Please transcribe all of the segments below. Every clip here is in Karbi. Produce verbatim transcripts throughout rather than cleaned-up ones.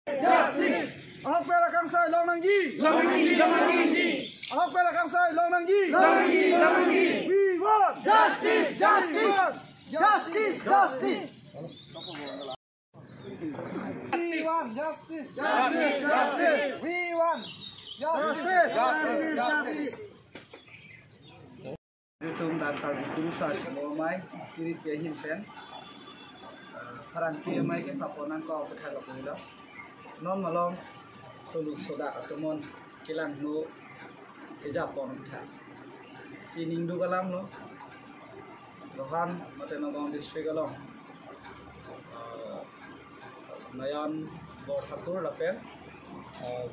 Justice. Ahokpet akangsai long nangji. Long nangji, long nangji. Ahokpet akangsai long nangji. Long nangji, long nangji. We want justice, justice. We want justice, justice. We want justice. Justice, justice. We want justice. Justice, justice, justice. Itum dak Karbi Kurusar Chinghu Amei tiri pi ahin pen, eh, pherangke amei kepapon nangkok aphuthak lapu helo. Non malom soluk sodak atum an kelangno kejapon aphuthak. Si ningduk alam lo. Rohan mate Nagaon district along, eh, Nayan Borthakur lapen, eh,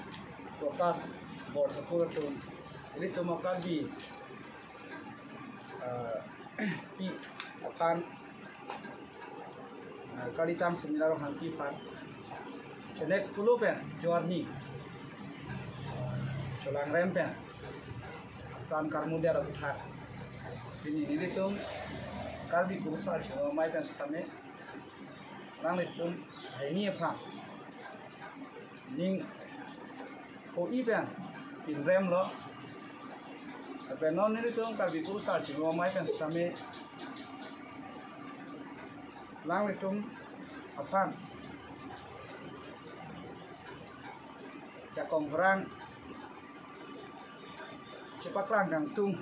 Prakash Borthakur atum ilitum Karbi, eh, pi aphan, eh, Kalitang Sumila Ronghangpi aphan chenek pulo pen jo arni cholangrem pen apran karmu der aphuthak pini nelitum Karbi Kurusar Chinghu Amei pen sitame nanglitum hini aphan ning ho-i pen pinrem lo. Lapen non nelitum Karbi Kurusar Chinghu Amei pen sitame nanglitum aphan jakong pherang chepaklang kangtung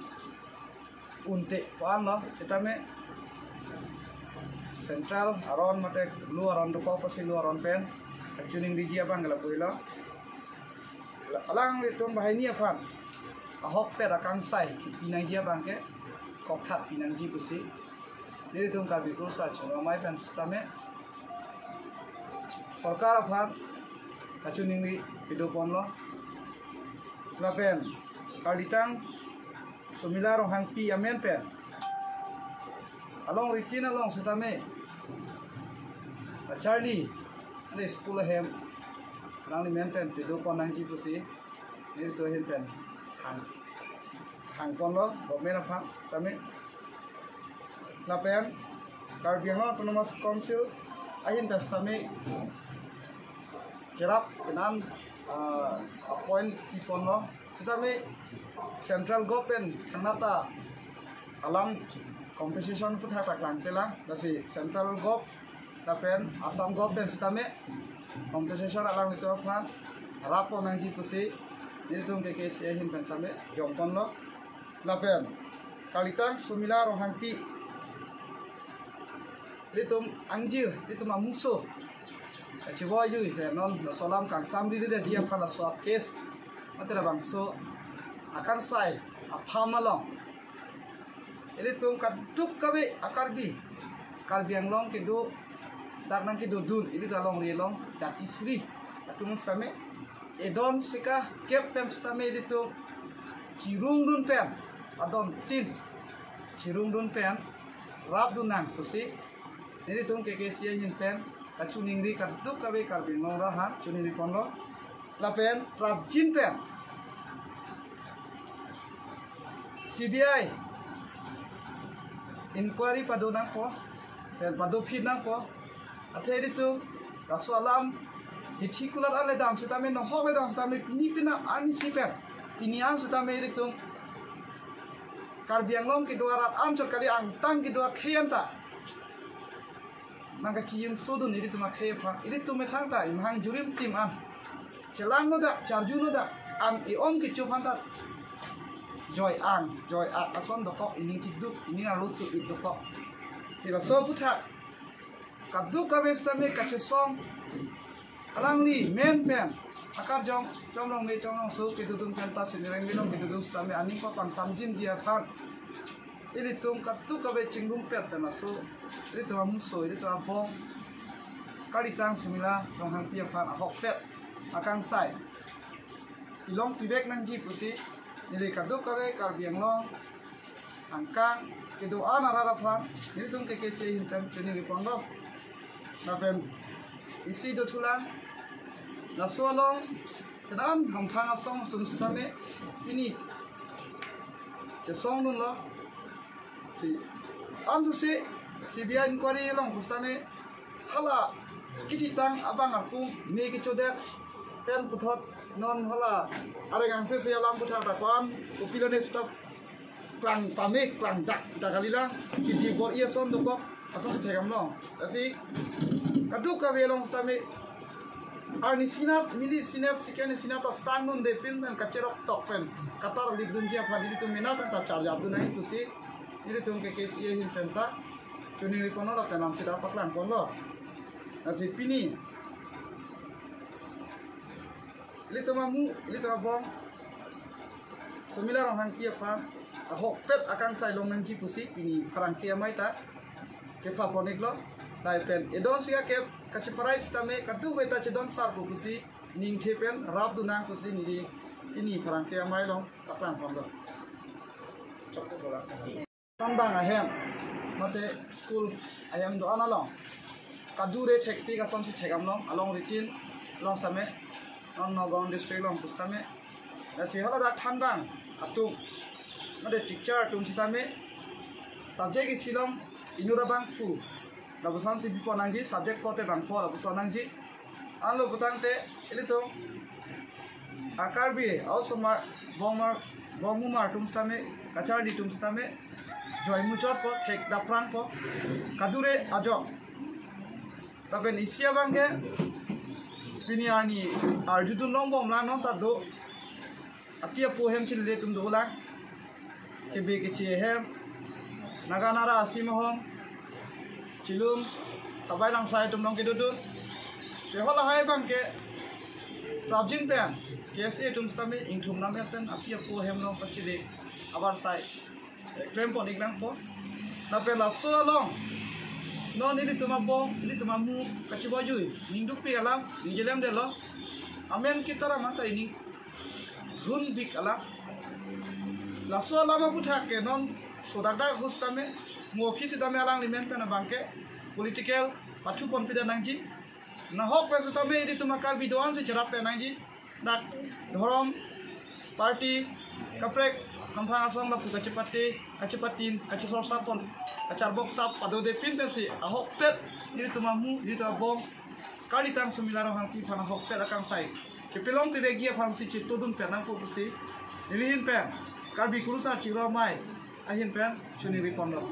unte pu-an lo sitame central aron mate lu aron dokok pusi lu aron pen kachiningriji abang ke lapu helo. Alanglitum banghini aphan ahokpet akangsai kipi nangji abang ke kokthat pi nangji pusi nelitum Karbi Kurusar Chinghu Amei pen sitame sorkar aphan kachiningri pidopon lo. Lapen Kalitang Sumila Ronghangpi amen pen along ritin along sitame kacharli le school ahem nangli men pen pidopon nangji pusi nelitum ahin pen hang hangpon lo government aphan sitame. Lapen Karbi Anglong Autonomous Council ahin pen sitame kerap kenan, ah, appoint pipon lo sitame central government thangnat ta alam compensation aphuthak ta klangkle lang, lasi central gov lapen Assam gov pen sitame compensation alanglitum aphan rappon nangji pusi nelitum K K C ahin pen sitame jongpon lo. Lapen Kalitang Sumila Ronghangpi ilitum angjir, ilitum amuso kachivoiji pen non laso alam kangsamri detji aphan laso a-case mate labangso akangsai apham along ilitum kadokave a-Karbi, Karbi Anglong kedo dak nangkedodun ilitum alongri along jati suri atum sitame edon sika kep pen sitame ilitum chirungdun pen adon tin chirungdun pen rapdun nang pusi nelitum K K C ahin pen kachiningri kadokave Karbi Anglong arat aphan chiningripon lo. Lapen prapjin pen C B I inquiry pado nangpo, pen padophi nangpo. Athe ilitum laso alam hithi kulat ale dam sitame nohok le dam sitame pini pina ani si pen pini an sitame ilitum Karbi Anglong kedo arat anchot kali angtang kedo akhei an ta nangkachiyun sodun ilitum akhei aphan. Ilitum methang ta imhang jurim tim an chelangno dak, charjuno dak, an i-om kecho aphan ta joi ang joi ak ason dokok, ining kiduk ining arloso-ik dokok. Si laso aphuthak kadokave sitame kachesong alangli men pen akarjong Chomrong le Chomrongso kedodun pen ta Sinireng Milong kedodun sitame aning ko pangsamjinji aphan ilitum kadokave chingrumpet pen laso ilitum amuso, ilitum abong Kalitang Sumila Ronghangpi aphan ahokpet akangsai ilong pivek nangji pusi neli kadokave Karbi Anglong angkang kedo-an arat aphan nelitum K K C ahin pen chiningripon lo. Lapen isi dothulang laso along kedo-an hamphang asong atum sitame pini chesongdunlo. Si, anso si C B I inquiry along pusitame hala Kithitang abang arpu me kechodet pen puthot non hala areng angse se alam puthot ta ko-an kopilo ne stop klang pame klang dak dak kalila kiji bor-i ason dokok ason si thekdamlong. Lasi kadokave along sitame arni sinat, mili sinat, second sinat ta sangdunde pin pen kacherok tok pen katar lip dunji aphan ilitum mena pen ta charli ap dun nangji pusi ilitum ke K C A ahin pen ta choningri ponlo lapen lamsi ta paklang ponlo. Lasi pini ilitum amu, ilitum abong Sumila Ronghangpi aphan ahokpet akangsai long nangji pusi pini pherangke amei ta kepha pon-iklo. Lapen edon sika kep kacheparai sitame kadokave ta chedon sarpo pusi ningthe pen rap dun nang pusi neli pini pherangke amei along paklang ponlo. Thanbang ahem mate school ahem do-an along kadure thektik ason si thekdamlong along ritin along sitame non Nagaon district along pusitame. Lasi haladak thanbang atum mate teacher atum sitame subject isi along inut abangphu lapuson si bipon nangji, subject pho te bangpho lapuson nangji. Anlo putangte ilitum akarbi ausomar bongmar bongmumar atum sitame kacharli atum sitame joi muchotpo, thek daprangpo, kadure ajok. Lapen isi abang ke pini arni arjudun longbomlang non ta do api apo hem chile atum dolang. Kebe keche hem, Naga Nara Asim Ahom, Chilum, Sabai Langsai atum along kedodun. Ke halahai abang ke prapjin pen K S A atum sitame ingthum lam pen api apo hem along pachile abar sai klem pon-ik nangpo. Lapen laso along non ilitum abong, ilitum amu kachibojui ning dukpik alam ningjelemdetlo. Amen kitaram anta ining runpik alam. Laso alam aputhak ke non sodak dak ahut sitame mo office sitame alangli men pen abang ke political pathu pon pida nangji. Nahok pen sitame ilitum akarbi do-an si cherap pen nangji. Dak dhorom party kaprek hamphang asong lapu kachepate kachepatin kachesorsa pon kacharbok tap padode pin pensi ahokpet ilitum amu ilitum abong kalitang Sumila Ronghangpi aphan ahokpet akangsai kepelong pivekji aphan si chetodun pen nangpo pusi neli ahin pen Karbi Kurusar Chiklo Amei ahin pen choningri ponlo.